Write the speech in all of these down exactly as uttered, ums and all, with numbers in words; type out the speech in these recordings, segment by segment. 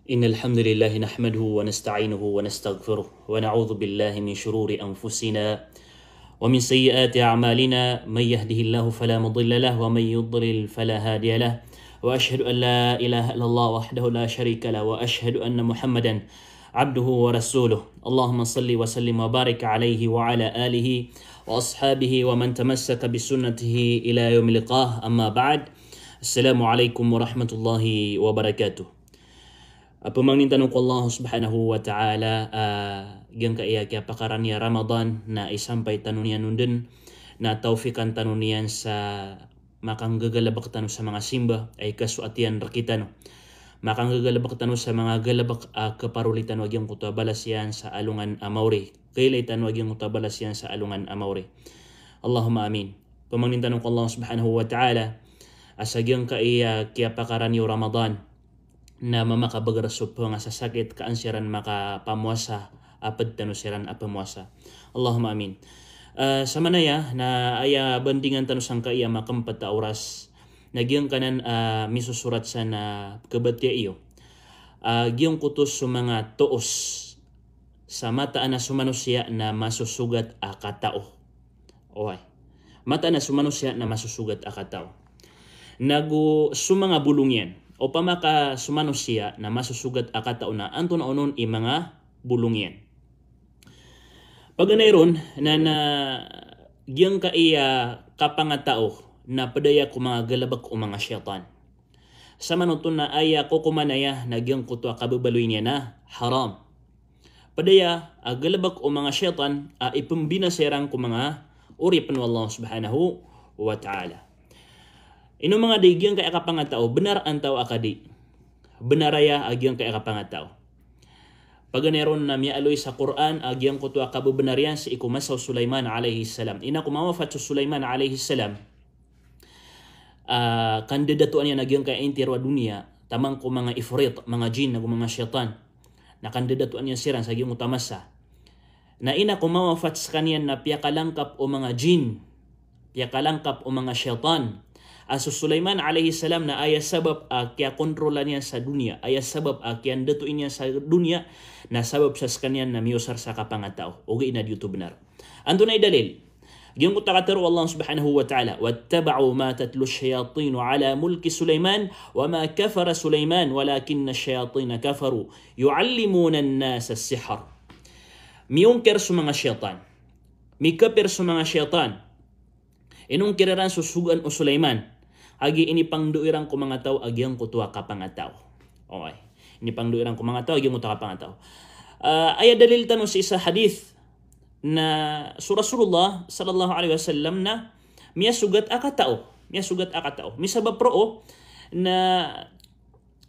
إن الحمد لله نحمده ونستعينه ونستغفره ونعوذ بالله من شرور أنفسنا ومن سيئات أعمالنا، من يهده الله فلا مضل له ومن يضلل فلا هادي له، وأشهد أن لا إله إلا الله وحده لا شريك له، وأشهد أن محمدا عبده ورسوله. اللهم صل وسلم وبارك عليه وعلى آله وأصحابه ومن تمسك بسنته إلى يوم اللقاء. أما بعد. السلام عليكم ورحمة الله وبركاته. A, pamangnin tano ko Allah Subhanahu wa Ta'ala, a, giyangkaya kiyapakarani a Ramadan na isampay tano niyan on dn, na tawfiqan tano niyan sa makanggagalbk tano sa manga simba, a ikasoat iyan rktano. Makanggagalbk tano sa manga galbk a kaparoli tano a giyangkoto a balas iyan sa alongan a maori. Kailay tano a giyangkoto a balas iyan sa alongan a maori. Allahumma amin. Pamangnin tano ko Allah Subhanahu wa Ta'ala, a sa giyangkaya kiyapakarani o Ramadan, na mamakabagr so pngasasakit ka an siran makapamowasa a pd tano siran a pmowasa. Allahumma amin. A, samanaya na aya bandingan tano sangkaya makmpt a oras, na giyangkanan a misosorat san a kabatiya iyo. A, giyangkoto so manga toos sa mataan a so manosiya na masosogat a katao. Oway. Mataan a so manosiya na masosogat a katao. Nago so manga bolong iyan. Opama ka so manosiya na masosogat a katao na antonaa onon i manga bolong iyan. Paganay ron na, na giyangkaya kapangatao na pd aya ko manga galbk o manga shaytan. Samanoto na aya kokoman aya na giyangkoto a kababaloy niyan na haram. Pd aya a galbk o manga shaytan a ipmbinasa iran ko manga oripn o Allah Subhanahu wa Ta'ala. Ino manga di giyangkaya kapangatao, bnar antaw a ka di? Bnar aya a giyangkaya kapangatao. Paganay ron na miyaaloy sa Qur'an a giyangkoto a kababnar iyan sii ko masa o Sulaiman alayhis salam. Ina ko mawafat so Sulaiman alayhis salam, a, kandadatoan iyan a giyangkaya intiro a doniya, taman ko manga ifrit, manga jinn, ago manga shaytan. Na kandadatoan iyan siran sa giyangkoto a masa. Na ina ko mawafat skaniyan na piyakalangkap o manga jinn, piyakalangkap o manga shaytan. A so Sulaiman alayhis salam na aya sabap a kiyakontrolan iyan sa doniya, aya sabap a kiyandatoin iyan sa doniya, na sabap sa skaniyan na miyosar sa kapangatao. Ogaid na di oto bnar. Antonaa i dalil? Giyangkoto a katharo o Allah Subhanahu wa Ta'ala, "Wattaba'u ma tatlu ash-shayatinu ala mulki Sulaiman, wa ma kafara Sulaiman, walakinna ash-shayatina kafaru, yu'allimuna an-nasa as-sihr." Miyongkir so manga shaytan. Mikapir so manga shaytan. Inongkir iran so sogoan o Sulaiman. Kagiya inipangndao iran ko manga taw a giyangkoto a kapangatao. Oway. Inipangndao iran ko manga taw a giyangkoto a kapangatao. A, aya dalil tano sii sa hadith na so Rasulullah sallallahu alayhi wasallam na miyasogat a katao. Miyasogat a katao. Misabap roo na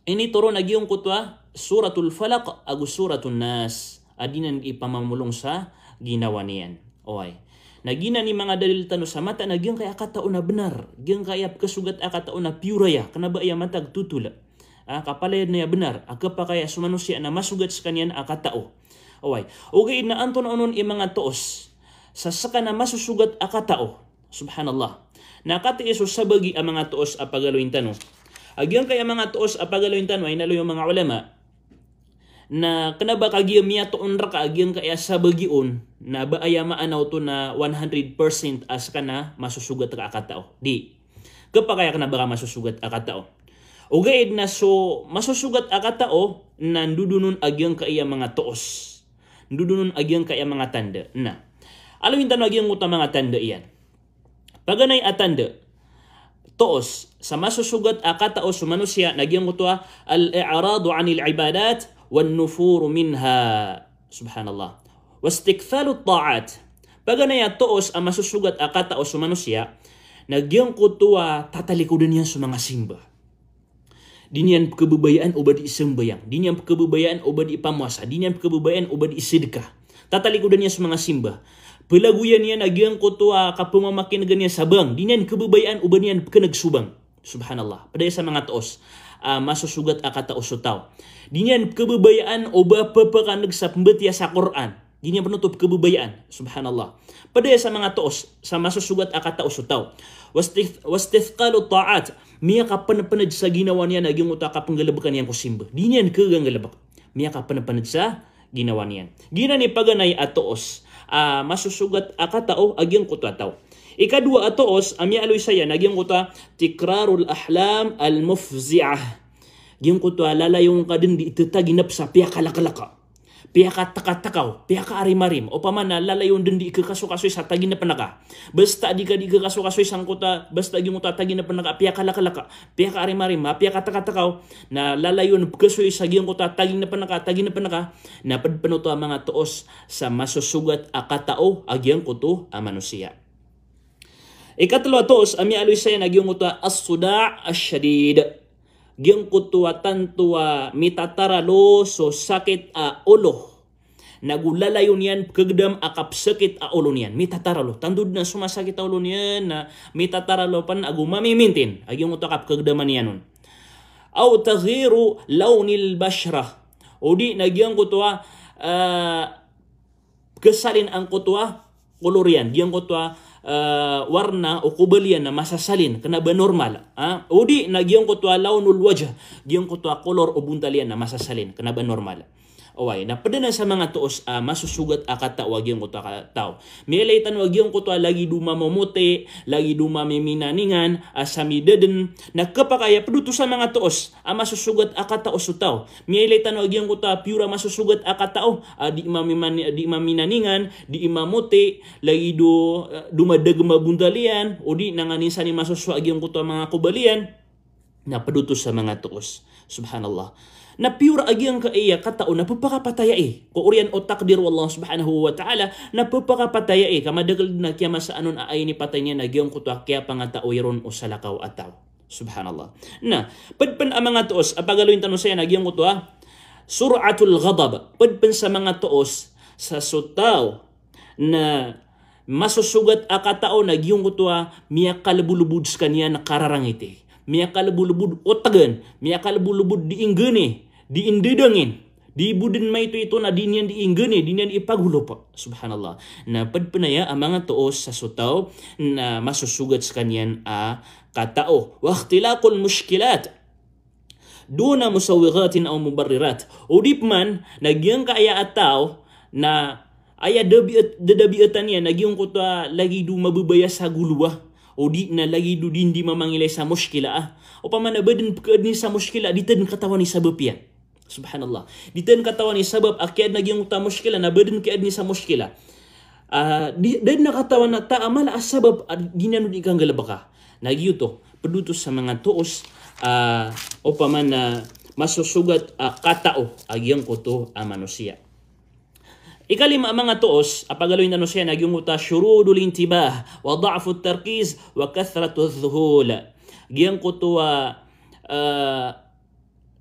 initoron a giyangkoto a Suratul Falaq ago Suratun Nas a di niyan ipamamolong sa ginawa niyan. Oway. Na giyanan i manga dalil tano sa mataan a giyangkaya katao na bnar, giyangkaya pkhasogat a katao na pure aya, kna ba aya matag totol. A, kapalaya dn aya bnar, a khapakay a so manosiya na masogat skaniyan a katao. Oway. Ogaid na antonaa onon i manga toos sa ska na masosogat a katao. Subhanallah. Na katii so sabagi a manga toos a pagaloyin tano. A giyangkaya manga toos a pagaloyin tano a inaloy o manga ulama na kna ba kagiya miyatoon rka a giyangkaya sabagi on, na ba aya maana oto na one hundred percent a ska na masosogat ka a katao. Di. Khapakay a kna ba ka masosogat a katao. Ogaid na so masosogat a katao na ndodonon a giyangkaya manga toos. Ndodonon a giyangkaya manga tanda. Na aloyin tano a giyangkoto a manga tanda iyan. Paganay a tanda, toos sa masosogat a katao so manosiya na giyangkoto a al-i'radu anil ibadat wan nufuru minha. Subhanallah. Wastikthalut ta'at. Paganay a toos a masosogat a katao so manosiya na giyangkoto a tatalikodan iyan so manga simba. Di niyan pkhababayaan o ba di sambayang. Di niyan pkhababayaan o ba di pamowasa. Di niyan pkhababayaan o ba di sedka. Tatalikodan iyan so manga simba. Pelagoyan iyan a giyangkoto a kapamamakinega niyan sa bang. Di niyan khababayaan o ba niyan pkhaneg so bang. Subhanallah. Pd aya sa manga toos a masosogat a katao so taw. Di niyan pkhababayaan o ba ppakaneg sa pmbatiya sa Qur'an. Di niyan pn oto pkhababayaan. Subhanallah. Pd aya sa manga toos, sa masosogat a katao so taw. Wastith-, wastithqalu ta'at. Miyakapenpened sa ginawa niyan a giyangkoto a kapnggalbka niyan ko simba. Di niyan khaga nggalbk. Miyakapenpened sa ginawa niyan. Giyanan i paganay a toos a masosogat a katao a giyangkoto a taw. Ikadowa a toos a miyaaloy saya na giyangkoto a tikrarul ahlam al mufzi'ah. Giyangkoto a lalayon ka dn di tataginep sa piyakalaklaka, piyakatakatakaw, piyakaarimarim. Opama na lalayon dn di khakasokasoy sa taginepn ka. Basta di ka di khakasokasoy sangkoto a, basta giyangkoto a taginepn ka, piyakalaklaka, piyakaarimarim, a piyakatakatakaw, na lalayon pkhasoy sa giyangkoto a taginepn ka, taginepn ka, na pd pn oto a manga toos sa masosogat a katao a giyangkoto a manosiya. Ikatlo a toos a miyaaloy saya na giyangkoto a as-suda' ash-shadid. Giyangkoto a tanto a mitataralo so sakit a olo. Na go lalayon iyan pkhagdam a kapsakit a olo niyan. Mitataralo. Tanto dn a somasakit a olo niyan na mitataralo pn ago mamimintin a giyangkoto a kapkhagdaman iyan on. Aw taghyiru lawnil bashrah. O di na giyangkoto a, ah, pkhasalin angkoto a kolor iyan, giyangkoto a, ah, warna o kobal iyan na masasalin, kna ba normal. Ah, o di na giyangkoto a lawnul wajh, giyangkoto a kolor o bontal iyan na masasalin, kna ba normal. Oway, na pd anan sa manga toos a masosogat a katao a giyangkoto a ka-, taw. Miyailay tano a giyangkoto a lagid o mamomoti, lagid o mamiminaningan, a samidadn, na khapakay a pd oto sa manga toos a masosogat a katao so taw. Miyailay tano a giyangkoto a piyor a masosogat a katao a di mamimani-, di maminaningan, di mamoti, lagid o, eh, domadagm a bontal iyan, o di na nganin san i masoso a giyangkoto a manga kobal iyan. Na pd oto sa manga toos. Subhanallah. Na piyor a giyangkaya katao na pphakapatayai ko oriyan o takdir o Allah subhanahu wa ta'ala, na pphakapatayai, ka madakl dn a kiyamasaan on a aya inipatay niyan a giyangkoto a kiyapangataoy ron o salakaw a taw. Subhanallah. Na pd pn a manga toos a pagaloyn tano saya na giyangkoto a sur'atul ghadab. Pd pn sa manga toos sa so taw na masosogat a katao na giyangkoto a miyakalbolbod skaniyan kararangiti, miyakalbolbod otgn, miyakalbolbod di inggni, di indidangin, di bo dn maitoito na di niyan di inggni, di niyan ipagolop. Subhanallah. Na pd pn aya a manga toos sa so taw na masosogat skaniyan a katao. Wa ikhtilaqul mushkilat duna musawwighatin aw mubarrirat. O di pman na giyangkaya a taw na aya dabiat, dadabiatan iyan na giyangkoto a lagid o mababaya sa golowa, o di na lagid o di, di mamangilay sa mushkila a. Opama na ba dn pkhaadn sa mushkila, di tadn katawan i sabap iyan. Subhanallah. Di tadn katawan i sabap a kiyaadn a giyangkoto a mushkila na ba dn kiyaadn sa mushkila. Ah, di, da dn a katawan a ta a mala a sabap a giyanan o di kanggalbka. Na giyoto, pd oto sa manga toos, ah, opama na masosogat a katao a giyangkoto a manosiya. Ikalima a manga toos a pagaloyn tano saya na giyangkoto a shurudul intibah wa da'fut tarkiz wa kathratudh dhuhul. Giyangkoto a, ah,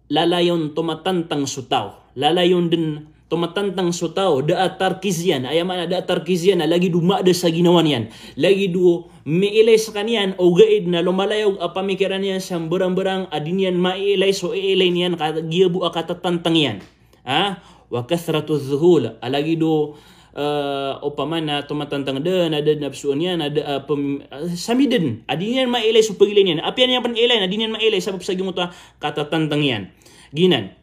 lalayon tomatantang so taw. Lalayon dn tomatantang so taw, da a tarkiz iyan. Aya maana da a tarkiz iyan na lagid o maada sa ginawa niyan. Lagid o miilay skaniyan, ogaid na lomalayog a pamikiran iyan sa mbarangbarang a di niyan mailay so iilay niyan, ka giya bo a katatantang iyan. Ha? Wa kathratudh dhuhul. A lagid o, eh, opama na tomatantang da, na da na psoon iyan, na da, eh, pem-, eh, samidn. A di niyan mailay so pagilay niyan. Apiya niyan pn ilay, na di niyan mailay sabap sa giyangkoto a katatantang iyan. Giyanan.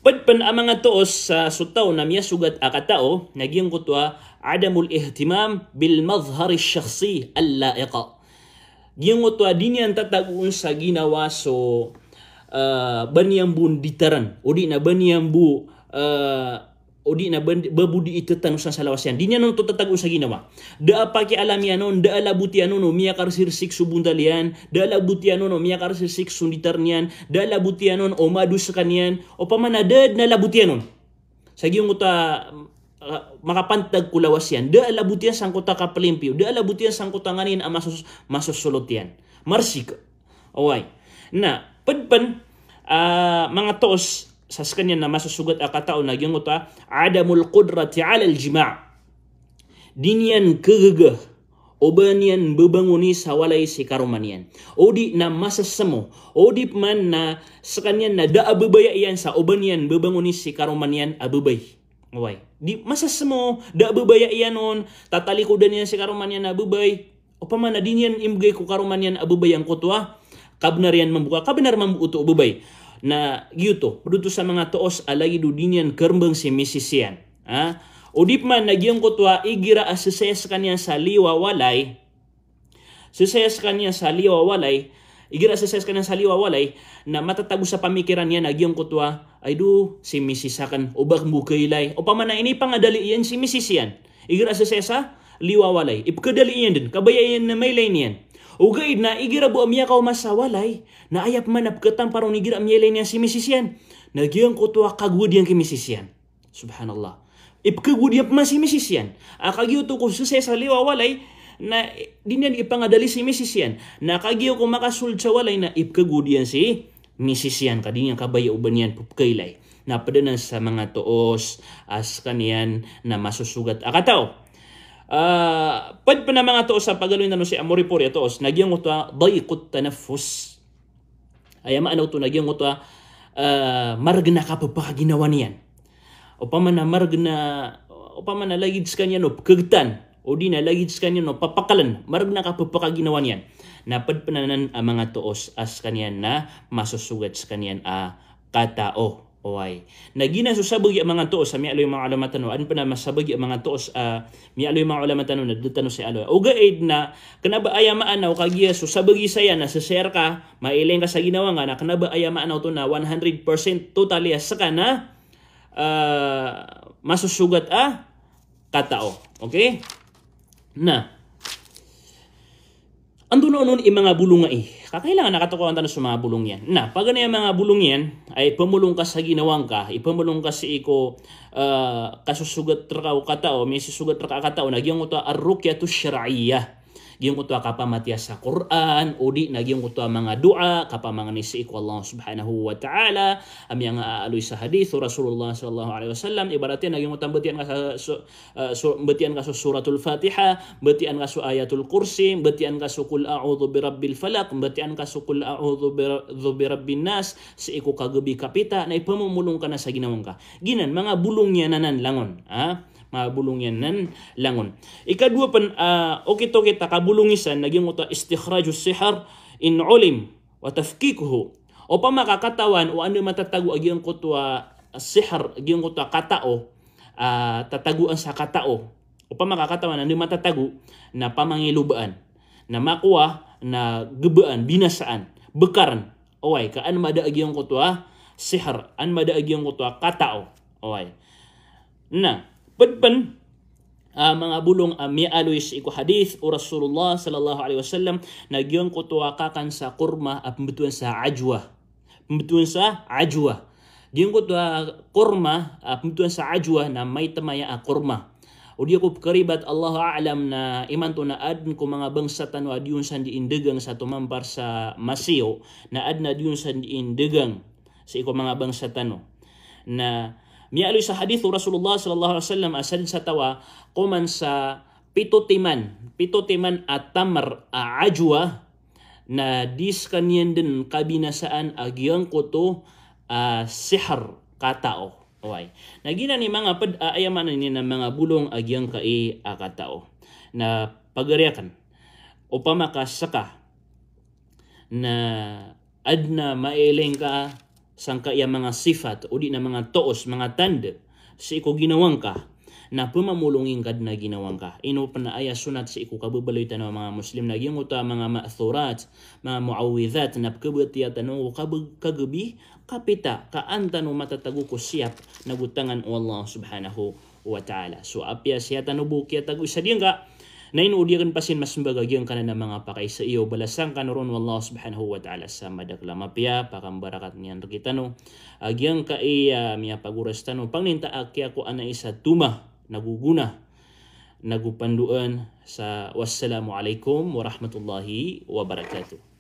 Pd pn a manga toos sa so taw na miyasogat a katao, na giyangkoto a adamul ihtimam bil madhharish shakhsi al-la'iq. Giyangkoto a di niyan tatagoon sa ginawa so, ah, ba niyan bo nditaran, o di na ba niyan bo, ah, o di na ba, ba bo di itatan o san sa lawas iyan. Di niyan oto tatagoon sa ginawa. Da a pakialam iyan on, da a labot iyan on o miyakarsirsik so bontal iyan, da a labot iyan on o miyakarsirsik so nditar niyan, da a labot iyan on o mado skaniyan, opama na da dn a labot iyan on. Sa giyangkoto a, ah, makapantag ko lawas iyan. Da a labot iyan sangkoto a kaplimpiyo. Da a labot iyan sangkoto a nganin a masos-, masosolot iyan. Marsik. Oway. Na, pd pn, ah, manga toos sa skaniyan na masosogat a katao na giyangkoto a adamul qudrati alal jima'. Di niyan khagaga o ba niyan babangoni sa walay si karoma niyan. O di na masasamo. O di pman na skaniyan na da a babaya iyan sa o ba niyan babangoni si karoma niyan a babay. Oway. Di masasmo, da a babay a iyan on, tatalikodan iyan si karoma niyan a babay. Opama na di niyan imbgay ko karoma niyan a babay angkoto a kabnar iyan mambo ka, kabnar mambo oto a babay. Na giyoto, pd oto sa manga toos a lagid o di niyan karmbang si misis iyan. Ha? O di pman na giyangkoto a igira a sesaya skaniyan sa liyo a walay, sesaya skaniyan sa liyo a walay, igira sesaya skaniyan sa liyo a walay, na matatago sa pamikiran iyan a giyangkoto a, "Ay do, si misis akn, o ba akn bo kailay." Opama na inipangadali iyan si misis iyan. Igira sesaya sa liyo a walay, ipkadali iyan dn, kabaya iyan na mailay niyan. Ogaid na igira bo a miyakaoma sa walay, na aya pman a pkatampar on igira miyailay niyan si misis iyan, na giyangkoto a kagowad iyan ki misis iyan. Subhanallah. Ipkagowad iyan pman si misis iyan. A kagiya oto ko sesaya sa liyo a walay, na di niyan ipangadali si misis iyan. Na kagiya ko makasold sa walay na ipkagowad iyan si misis iyan. Ka di niyan kabaya o ba niyan pphkailay. Na pd anan sa manga toos a skaniyan na masosogat a katao. Ah, pd pn a manga toos a pagaloyin tano sii a moripori a toos, na giyangkoto a dayqut tanaffus. Aya maana oto na giyangkoto a, ah, margn a kappakaginawa niyan. Opama na margn a, opama na lagid skaniyan o pkagtan, o di na lagid skaniyan o papaklan, margn a kappakaginawa niyan. Na pd pn anan a manga toos a skaniyan na masosogat skaniyan a katao. Oway. Na giyanan so sabagi a manga toos a miyaaloy o manga ulama tano, adn pn a masabagi a manga toos a miyaaloy o manga ulama tano na da tano sii aloy. Ogaid na kna ba aya maana o kagiya so sabagi saya na sesaya rka, mailay ngka sa ginawa ngka, na kna ba aya maana oto na one hundred percent totally a ska na, ah, masosogat a katao. Okay? Na antonaa onon i manga bolong ai? Ka kailangan a katokawan tano so manga bolong iyan. Na paganay a manga bolong iyan, a ipmolong ka sa ginawa ngka, ipmolong ka sii ko, ah, kasosogat rka o katao, misosogat rka a katao, na giyangkoto a ar-ruqyatus shar'iyyah. Giyangkoto a kapamatiya sa Qur'an, o di na giyangkoto a manga doa, kapamangni sii ko Allah Subhanahu wa Ta'ala, a miyangaaloy sa hadith o Rasulullah sallallahu alaihi wasallam, ibarat iyan na giyangkoto a mbatiyan ka sa, so, ah, so, mbatiyan ka so Suratul Fatiha, mbatiyan ka so Ayatul Kursi, mbatiyan ka so Qul a'udhu birabbil falaq, mbatiyan ka so Qul a'udhu bir-, dhu birabbin nas, sii ko kagabi kapita, na ipmomolong ka na sa ginawa ngka. Giyanan, manga bolong iyan anan langon. Ha? Manga bolong iyan anan langon. Ikadowa pn, ah, okit-okit a kabolong iyan, na giyangkoto a istikhrajus sihr in ulim wa tafkikuhu. Opama ka katawan o anda matatago a giyangkoto a sihr, giyangkoto a katao, ah, tatagoan sa katao. Opama ka katawan anda matatago, na pamangilobaan. Na makowa, na gbaan, binasaan, bkarn. Oway, ka an mada a giyangkoto a sihr, an mada a giyangkoto a katao. Oway. Na pd pn a manga bolong a miyaaloy sii ko hadith o Rasulullah sallallahu alaihi wasallam, na giyangkoto a kakan sa korma a pmbtowan sa ajwa. Pmbtowan sa ajwa. Giyangkoto a korma a pmbtowan sa ajwa na maitm aya a korma. O di ako pkharibat, Allahu a'lam, na imanto na adn ko manga bangsa tano a di on san dii ndagang sa tomampar sa masiyo, na adn a di on san dii ndagang sii ko manga bangsa tano. Na miyaaloy sa hadith o Rasulullah sallallahu alaihi wasallam a sadn sa taw a koman sa pito timan, pito timan a tamr a ajwa, na di skaniyan dn kabinasaan a giyangkoto a sihr, katao. Oway. Na giyanan i manga pd a aya maana niyan na manga bolong a giyangkai a katao. Na pagari akn, opama ka ska na adn a mailay ngka sangkai a manga sifat, o di na manga toos, manga tanda sii ko ginawa ngka, na pmamolongi ngka dn a ginawa ngka. Ino pn a aya sonat sii ko kababaloy tano a manga Muslim na giyangkoto a manga ma'thurat, manga mu'awwidhat, na pkhabatiya tano ko kab-, kagabi kapita, ka an tano matatago ko siyap nago tangan o Allah Subhanahu wa Ta'ala. So apiya siya tano bo kiyatago sa diyangka, na ino o di akn pasin mas mbaga giyangkanan a manga pakaisa iyo, balasan kano ron o Allah Subhanahu wa Ta'ala sa madakl a mapiya, pakambarakat niyan rkitano a giyangkai a miyapagoras tano, pangninta a kiyakowa na isa toma nago gona nago pandoan sa. Wassalamu alaikum warahmatullahi wabarakatuh.